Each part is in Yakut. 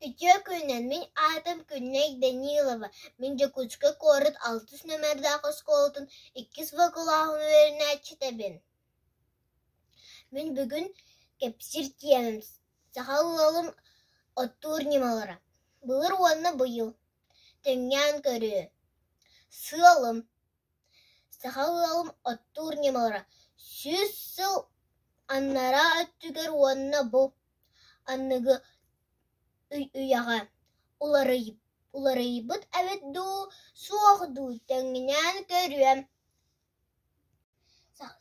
Үтүө күнүнэн, мин аатым Күннэй Данилова, мин Дьокуускай куорат алтыс нүөмэрдээх оскуолатын иккис В кылааһын үөрэнээччитэбин. Мин бүгүн кэпсиир тиэмэм саха ыалын оттуур ньымалара, былыр уонна быйыл, тэҥнээн көрүү. Сыалым Саха ыалын оттуур ньымалара 100 сыл анараа өттүгэр уонна бу аныгы үйэҕэ уларыйбыт эбит дуу, суох дуу тэҥнээн көрүөм.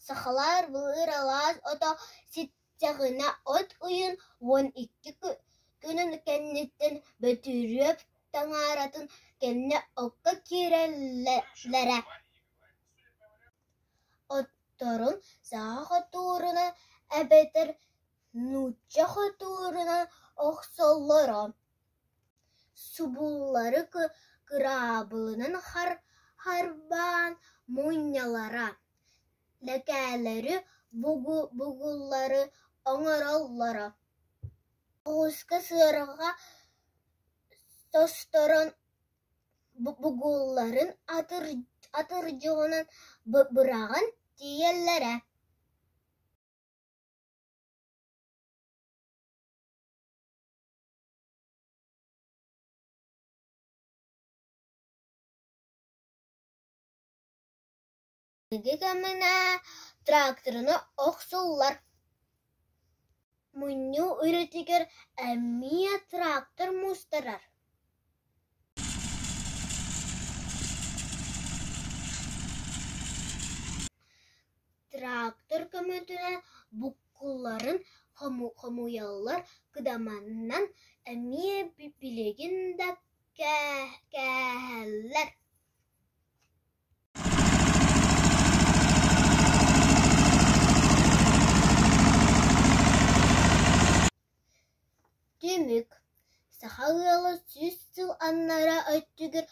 Сахалар былыр алаас ото ситтэҕинэ от ыйын 12 күнүн кэнниттэн Бөтүрүөп таҥаратын кэннэ окко киирэллэрэ. Отторун саха хотуурунан эбэтэр нуучча хотуурунан охсоллоро. Субуллары кыраабылынан харбаан мунньаллара, лэкээлэри, бугуллары оҥороллоро. Оҕуска сыарҕа состорон бугулларын атырдьаҕынан быраҕан тиийэллэрэ. Аныгы кэмҥэ тракторынан охсуллар. Мунньуу үлэтигэр эмиэ трактор мустарар. Трактор көмөтүнэн буккулларын хомуйаллар, кыдаманан эмиэ билигин да кээһэллэр. Түмүк Саха ыала 100 сыл аннараа өттүгэр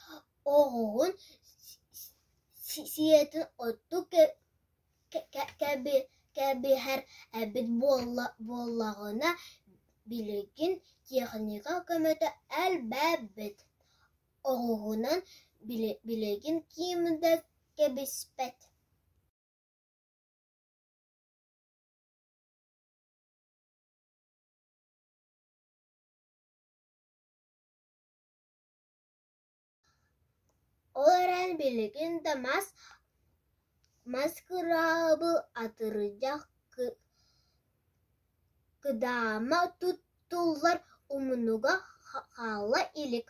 оҕуһун сиэтин оттук кэбиһэр эбит буоллаҕына, билигин техника көмөтө элбээбит, оҕуһунан билигин ким да кэбиспэт. Ол эрэн билигин да мас, мас кыраабыл, атырдьах, кыдаама туттуллар умнууга хаала илик.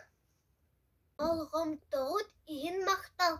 Болҕомтоҕут иһин махтал!